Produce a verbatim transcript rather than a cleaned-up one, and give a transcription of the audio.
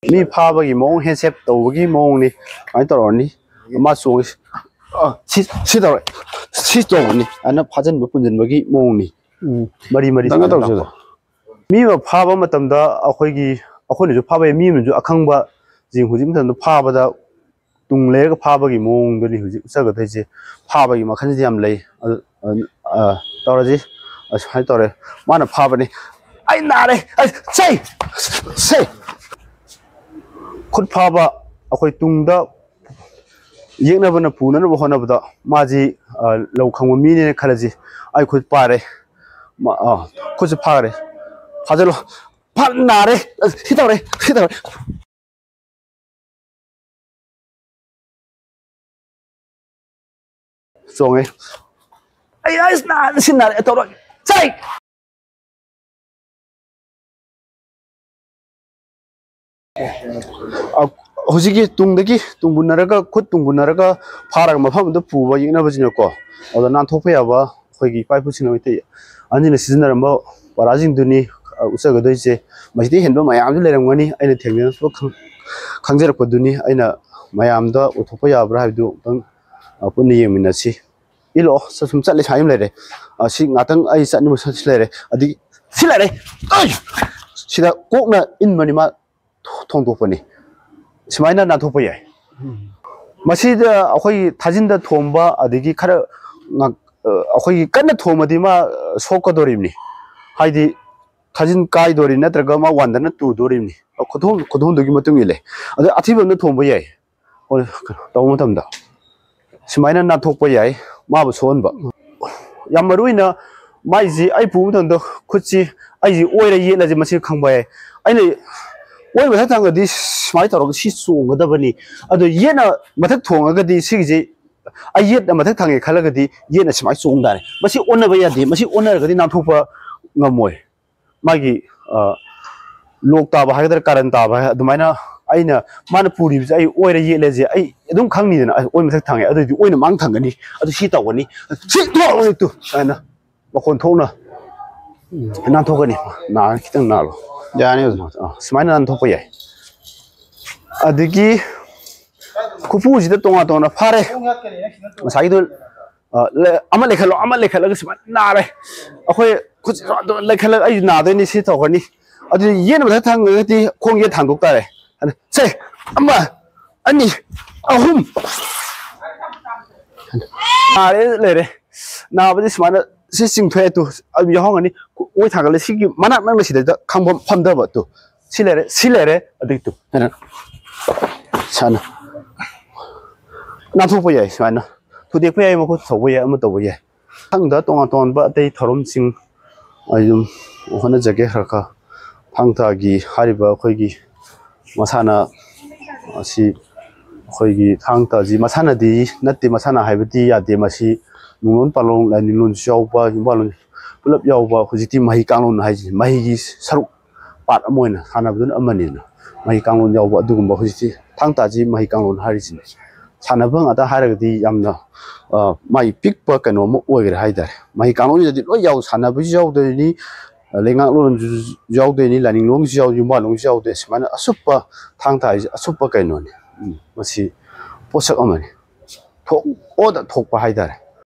ꯃꯤ ꯐꯥꯕꯒꯤ ꯃꯑꯣꯡ, ꯍꯦꯟꯁꯦꯞ ꯇꯧꯕꯒꯤ ꯃꯑꯣꯡꯅꯤ꯫ ꯁꯨꯃꯥꯏꯅ ꯇꯧꯔꯅꯤ, ꯑꯃ ꯆꯣꯡꯉꯤ꯫ ꯑ, ꯁꯤ, ꯁꯤ ꯇꯧꯔꯦ, ꯁꯤ ꯇꯧꯕꯅꯤ꯫ ꯑꯗꯨꯅ ꯐꯥꯖꯤꯟꯕ ꯄꯨꯟꯁꯤꯟꯕꯒꯤ ꯃꯑꯣꯡꯅꯤ꯫ ꯎꯝ꯫ ꯃꯔꯤ ꯃꯔꯤ ꯈꯤꯇꯪꯒ ꯁꯨꯃꯥꯏꯅ ꯇꯧꯁꯤꯗ꯫ ꯂꯥꯛꯄ꯫ ꯃꯤ ꯑꯃ ꯐꯥꯕ ꯃꯇꯝꯗ ꯑꯩꯈꯣꯏꯒꯤ, ꯑꯩꯈꯣꯏꯅꯁꯨ ꯐꯥꯕ ꯌꯥꯏ, ꯃꯤ ꯑꯃꯅꯁꯨ ꯑꯈꯪꯕꯁꯤꯡ ꯍꯧꯖꯤꯛ ꯃꯇꯝꯗ ꯐꯥꯕꯗ ꯇꯨꯡ ꯂꯩꯔꯒ ꯐꯥꯕꯒꯤ ꯃꯑꯣꯡꯗꯨꯅꯤ ꯍꯧꯖꯤꯛ ꯎꯠꯆꯒꯗꯣꯏꯁꯦ꯫ ꯐꯥꯕꯒꯤ ꯃꯈꯜꯁꯦ ꯌꯥꯝ ꯂꯩ꯫ ꯑꯗꯨ, ꯑ, ꯑ, ꯇꯧꯔꯁꯤ꯫ ꯑꯁꯨꯃꯥꯏꯅ ꯇꯧꯔꯦ꯫ ꯃꯥꯅ ꯐꯥꯕꯅꯤ꯫ ꯑꯩ ꯅꯥꯔꯦ꯫ ꯑꯩ, ꯁꯦ! ꯁꯦ! ꯈꯨꯠ ꯐꯥꯕ ꯑꯩꯈꯣꯏ ꯇꯨꯡꯗ ꯌꯦꯛꯅꯕꯅ ꯄꯨꯅꯅꯕ ꯍꯣꯠꯅꯕꯗ ꯃꯥꯁꯤ, ꯑ, ꯂꯧ ꯈꯪꯕ ꯃꯤꯅꯦꯅ ꯈꯜꯂꯁꯤ꯫ ꯑꯩ ꯈꯨꯠ ꯄꯥꯔꯦ꯫ ꯃꯥ-, ꯑ, ꯈꯨꯠꯁꯦ ꯐꯥꯈ꯭ꯔꯦ꯫ ꯐꯥꯖꯜꯂꯣ꯫ ꯐꯥ-, ꯅꯥꯔꯦ꯫ ꯑꯁ, ꯁꯤ ꯇꯧꯔꯦ꯫ ꯁꯤ ꯇꯧꯔꯦ꯫ ꯆꯣꯡꯉꯦ꯫ ꯑꯩ ꯑꯁ ꯅꯥꯔꯦ, ꯁꯤ ꯅꯥꯔꯦ ꯇꯧꯔ ꯆꯥꯏ꯫ ꯑ, ꯍꯧꯖꯤꯛꯀꯤ ꯇꯨꯡꯗꯒꯤ ꯇꯨꯡꯒꯨꯟꯅꯔꯒ, ꯈꯨꯠ ꯇꯨꯡꯒꯨꯟꯅꯔꯒ ꯐꯥꯔꯒ ꯃꯐꯝ ꯑꯃꯗ ꯄꯨꯕ ꯌꯦꯛꯅꯕꯁꯤꯅꯀꯣ, ꯑꯗꯨꯗ ꯅꯥꯟꯊꯣꯛꯄ ꯌꯥꯕ ꯑꯩꯈꯣꯏꯒꯤ ꯏꯄꯥ ꯏꯄꯨꯁꯤꯡꯅ ꯃꯩꯇꯩ ꯑꯅꯤꯅ ꯁꯤꯖꯤꯟꯅꯔꯝꯕ ꯄꯔꯥꯁꯤꯡꯗꯨꯅꯤ, ꯑ, ꯎꯠꯆꯒꯗꯣꯏꯁꯦ꯫ ꯃꯁꯤꯗꯩ ꯍꯦꯟꯕ ꯃꯌꯥꯝꯁꯨ ꯂꯩꯔꯝꯒꯅꯤ, ꯑꯩꯅ ꯊꯦꯡꯅꯔꯛꯄ ꯈꯪ-, ꯈꯪꯖꯔꯛꯄꯗꯨꯅꯤ꯫ ꯑꯩꯅ ꯃꯌꯥꯝꯗ ꯎꯠꯊꯣꯛꯄ ꯌꯥꯕ꯭ꯔꯥ ꯍꯥꯏꯕꯗꯨ ꯑꯃꯨꯛꯇꯪ, ꯑ, ꯄꯨꯟꯅ ꯌꯦꯡꯃꯤꯟꯅꯁꯤ꯫ ꯏꯜꯂꯛꯑꯣ, ꯁ-, ꯁꯨꯝ ꯆꯠꯂꯦ, ꯁꯨꯃꯥꯏꯅ ꯂꯩꯔꯦ꯫ ꯑ, ꯁꯤ ꯉꯥꯛꯇꯪ ꯑꯩ ꯆꯠꯅꯤꯡꯕ ꯁꯤ ꯂꯩꯔꯦ꯫ ꯑꯗꯒꯤ ꯁꯤ ꯂꯩꯔꯦ꯫ ꯑꯩ! ꯁꯤꯗ ꯀꯣꯛꯅ ꯏꯟꯕꯅꯤ ꯃꯥ ꯊꯣꯡꯗꯣꯛꯄꯅꯤ꯫ ꯁꯨꯃꯥꯏꯅ ꯅꯥꯟꯊꯣꯛꯄ ꯌꯥꯏ꯫ ꯎꯝ꯫ ꯃꯁꯤꯗ ꯑꯩꯈꯣꯏꯒꯤ ꯊꯥꯖꯤꯟꯗ ꯊꯣꯝꯕ, ꯑꯗꯒꯤ ꯈꯔ ꯉꯥꯛ-, ꯑ, ꯑꯩꯈꯣꯏꯒꯤ ꯀꯟꯅ ꯊꯣꯝꯃꯗꯤ ꯃꯥ, ꯑ, ꯁꯣꯛꯀꯗꯣꯔꯤꯕꯅꯤ꯫ ꯍꯥꯏꯗꯤ ꯊꯥꯖꯤꯟ ꯀꯥꯏꯗꯣꯔꯤ ꯅꯠꯇ꯭ꯔꯒ ꯃꯥ ꯋꯥꯟꯗꯅ ꯇꯨꯗꯣꯔꯤꯕꯅꯤ꯫ ꯈꯨꯊꯣꯝ-, ꯈꯨꯊꯣꯝꯗꯨꯒꯤ ꯃꯇꯨꯡ ꯏꯜꯂꯦ꯫ ꯑꯗ ꯑꯊꯤꯕ ꯑꯃꯗ ꯊꯣꯝꯕ ꯌꯥꯏ꯫ ꯍꯣꯏ, ꯀꯩꯅꯣ ꯇꯧꯕ ꯃꯇꯝꯗ ꯁꯨꯃꯥꯏꯅ ꯅꯥꯟꯊꯣꯛꯄ ꯌꯥꯏ, ꯃꯥꯕꯨ ꯁꯣꯛꯍꯟꯕ꯫ ꯌꯥꯝ ꯃꯔꯨ ꯑꯣꯏꯅ ꯃꯥꯏꯁꯤ ꯑꯩ ꯄꯨꯕ ꯃꯇꯝꯗ ꯈꯨꯠꯁꯤ ꯑꯩꯁꯤ ꯑꯣꯏꯔ ꯌꯦꯠꯂꯁꯤ ꯃꯁꯤ ꯈꯪꯕ ꯌꯥꯏ꯫ ꯑꯩꯅ ꯑꯣꯏ ꯃꯊꯛ ꯊꯪꯉꯗꯤ ꯁꯨꯃꯥꯏꯅ ꯇꯧꯔꯒ ꯁꯤ ꯆꯣꯡꯒꯗꯕꯅꯤ꯫ ꯑꯗꯣ ꯌꯦꯠꯅ ꯃꯊꯛ ꯊꯣꯡꯉꯒꯗꯤ ꯁꯤꯒꯤꯁꯤ ꯑꯩ ꯌꯦꯠꯅ ꯃꯊꯛ ꯊꯪꯉꯦ ꯈꯜꯂꯒꯗꯤ ꯌꯦꯠꯅ ꯁꯨꯃꯥꯏꯅ ꯆꯣꯡ ꯇꯥꯔꯦ꯫ ꯃꯁꯤ ꯑꯣꯟꯅꯕ ꯌꯥꯗꯦ꯫ ꯃꯁꯤ ꯑꯣꯟꯅꯔꯒꯗꯤ ꯅꯥꯟꯊꯣꯛꯄ ꯉꯝꯃꯣꯏ꯫ ꯃꯥꯒꯤ, ꯑ, ꯂꯣꯛ ꯇꯥꯕ ꯍꯥꯏꯒꯗ꯭ꯔꯥ, ꯀꯥꯔꯟ ꯇꯥꯕ ꯍꯥꯏ-, ꯑꯗꯨꯃꯥꯏꯅ ꯑꯩꯅ, ꯃꯥꯅ ꯄꯨꯔꯤꯕꯁꯦ ꯑꯩ ꯑꯣꯏꯔ ꯌꯦꯠꯂꯦꯁꯦ ꯑꯩ ꯑꯗꯨꯝ ꯈꯪꯅꯤꯗꯅ, ꯑꯩ ꯑꯣꯏ ꯃꯊꯛ ꯊꯪꯉꯦ, ꯑꯗꯨꯑꯣꯏꯗꯤ ꯑꯣꯏꯅ ꯃꯥꯡ ꯊꯪꯒꯅꯤ, ꯑꯗꯨ ꯁꯤ ꯇꯧꯒꯅꯤ, ꯁꯤ ꯇꯧꯔꯒꯅꯤ ꯇꯨ ꯍꯥꯏꯅ ꯃꯈꯣꯟ ꯊꯣꯛꯅ ꯅꯥꯟꯊꯣꯛꯀꯅꯤ꯫ ꯅꯥ-, ꯈꯤꯇꯪ ꯅꯥꯜꯂꯣ꯫ ꯌꯥꯅꯤ ꯑꯣꯖꯥ꯫ ꯑ, ꯁꯨꯃꯥꯏꯅ ꯅꯥꯟꯊꯣꯛꯄ ꯌꯥꯏ꯫ ꯑꯗꯒꯤ ꯈꯨꯄꯨꯁꯤꯗ ꯇꯣꯉꯥꯟ ꯇꯣꯉꯥꯟꯅ ꯐꯥꯔꯦ꯫ ꯉꯁꯥꯏꯒꯤꯗꯣ, ꯑ, ꯂꯦ-, ꯑꯃ ꯂꯩꯈꯠꯂꯣ, ꯑꯃ ꯂꯩꯈꯠꯂꯒ ꯁꯨꯃꯥꯏꯅ ꯅꯥꯔꯦ꯫ ꯑꯩꯈꯣꯏ ꯈꯨꯠꯁꯤ ꯂꯩꯈꯠꯂꯒ ꯑꯩꯁꯨ ꯅꯥꯗꯣꯏꯅꯤ, ꯁꯤ ꯇꯧꯈ꯭ꯔꯅꯤ꯫ ꯑꯗꯨꯗꯤ ꯌꯦꯠꯅ ꯃꯊꯛ ꯊꯥꯡꯗ꯭ꯔꯒꯗꯤ ꯈꯣꯡ ꯌꯦꯠ ꯊꯥꯡꯗꯣꯛ ꯇꯥꯔꯦ꯫ ꯑꯗꯨ ꯁꯦ, ꯑꯃ, ꯑꯅꯤ, ꯑꯍꯨꯝ꯫ ꯅꯥꯔꯦ, ꯂꯩꯔꯦ꯫ ꯅꯥꯕꯗꯤ ꯁꯨꯃꯥꯏꯅ ꯁꯤ ꯆꯤꯡꯊꯣꯛꯑꯦ ꯇꯨ, ꯑꯗꯨꯝ ꯌꯥꯎꯍꯧꯒꯅꯤ꯫ ꯑꯣꯏ ꯊꯥꯡꯒꯠꯂꯦ, ꯁꯤꯒꯤ ꯃꯅꯥꯛ ꯅꯛꯅ ꯁꯤꯗꯩꯗ ꯈꯪꯐꯝ ꯐꯝꯊꯕ ꯇꯨ꯫ ꯁꯤ ꯂꯩꯔꯦ, ꯁꯤ ꯂꯩꯔꯦ, ꯑꯗꯨꯏ ꯇꯨ꯫ ꯍꯥꯏꯅ ꯁꯥꯅ ꯅꯥꯟꯊꯣꯛꯄ ꯌꯥꯏ, ꯁꯨꯃꯥꯏꯅ ꯊꯨꯗꯦꯛꯄ ꯌꯥꯏ, ꯃꯈꯨꯠ ꯊꯧꯕ ꯌꯥꯏ, ꯑꯃ ꯇꯧꯕ ꯌꯥꯏ꯫ ꯃꯊꯪꯗ ꯇꯣꯉꯥꯟ ꯇꯣꯉꯥꯟꯕ ꯑꯇꯩ ꯊꯧꯔꯝꯁꯤꯡ ꯑꯗꯨꯝ ꯍꯣꯠꯅꯖꯒꯦ ꯈꯔ ꯈꯔ꯫ ꯊꯥꯡ ꯇꯥꯒꯤ ꯍꯥꯏꯔꯤꯕ ꯑꯩꯈꯣꯏꯒꯤ ꯃꯁꯥꯟꯅ ꯑꯁꯤ, ꯑꯩꯈꯣꯏꯒꯤ ꯊꯥꯡ ꯇꯥꯁꯤ ꯃꯁꯥꯟꯅꯗꯤ ꯅꯠꯇꯦ, ꯃꯁꯥꯟꯅ ꯍꯥꯏꯕꯗꯤ ꯌꯥꯗꯦ꯫ ꯃꯁꯤ ꯅꯨꯡꯂꯣꯟ ꯄꯥꯂꯣꯟ, ꯂꯥꯏꯅꯤꯡꯂꯣꯟꯁꯨ ꯌꯥꯎꯕ, ꯌꯨꯝꯕꯥꯜꯂꯣꯟ ꯄꯨꯂꯞ ꯌꯥꯎꯕ, ꯍꯧꯖꯤꯛꯇꯤ ꯃꯍꯩ ꯀꯥꯡꯂꯣꯟ ꯍꯥꯏꯁꯤ ꯃꯍꯩꯒꯤ ꯁꯔꯨꯛ ꯄꯥꯔꯠ ꯑꯃ ꯑꯣꯏꯅ ꯁꯥꯟꯅꯕꯗꯨꯅ ꯑꯃꯅꯤꯅ, ꯃꯍꯩ ꯀꯥꯡꯂꯣꯟ ꯌꯥꯎꯕ ꯑꯗꯨꯒꯨꯝꯕ ꯍꯧꯖꯤꯛꯁꯤ ꯊꯥꯡ ꯇꯥꯁꯤ ꯃꯍꯩ ꯀꯥꯡꯂꯣꯟ ꯍꯥꯏꯔꯤꯁꯤꯅꯤ꯫ ꯁꯥꯟꯅꯕ ꯉꯥꯛꯇ ꯍꯥꯏꯔꯒꯗꯤ ꯌꯥꯝꯅ, ꯑ, ꯃꯥꯏ ꯄꯤꯛꯄ ꯀꯩꯅꯣ ꯑꯃ ꯑꯣꯏꯈ꯭ꯔꯦ ꯍꯥꯏꯇꯥꯔꯦ꯫ ꯃꯍꯩ ꯀꯥꯡꯂꯣꯟꯁꯤꯗꯗꯤ ꯂꯣꯏ ꯌꯥꯎ, ꯁꯥꯟꯅꯕꯁꯨ ꯌꯥꯎꯗꯣꯏꯅꯤ, ꯂꯩꯉꯥꯛꯂꯣꯟꯁꯨ ꯌꯥꯎꯗꯣꯏꯅꯤ, ꯂꯥꯏꯅꯤꯡꯂꯣꯟꯒꯤꯁꯨ ꯌꯥꯎ, ꯌꯨꯝꯕꯥꯜꯂꯣꯟꯒꯤꯁꯨ ꯌꯥꯎꯗꯣꯏ꯫ ꯁꯨꯃꯥꯏꯅ ꯑꯁꯨꯞꯄ ꯊꯥꯡ ꯇꯥ ꯍꯥꯏꯁꯦ ꯑꯁꯨꯞꯄ ꯀꯩꯅꯣꯅꯤ꯫ ꯎꯝ, ꯃꯁꯤ ꯄꯣꯠꯁꯛ ꯑꯃꯅꯤ꯫ ꯊꯣꯛꯑꯣꯗ ꯊꯣꯛꯄ ꯍꯥꯏꯇꯥꯔꯦ꯫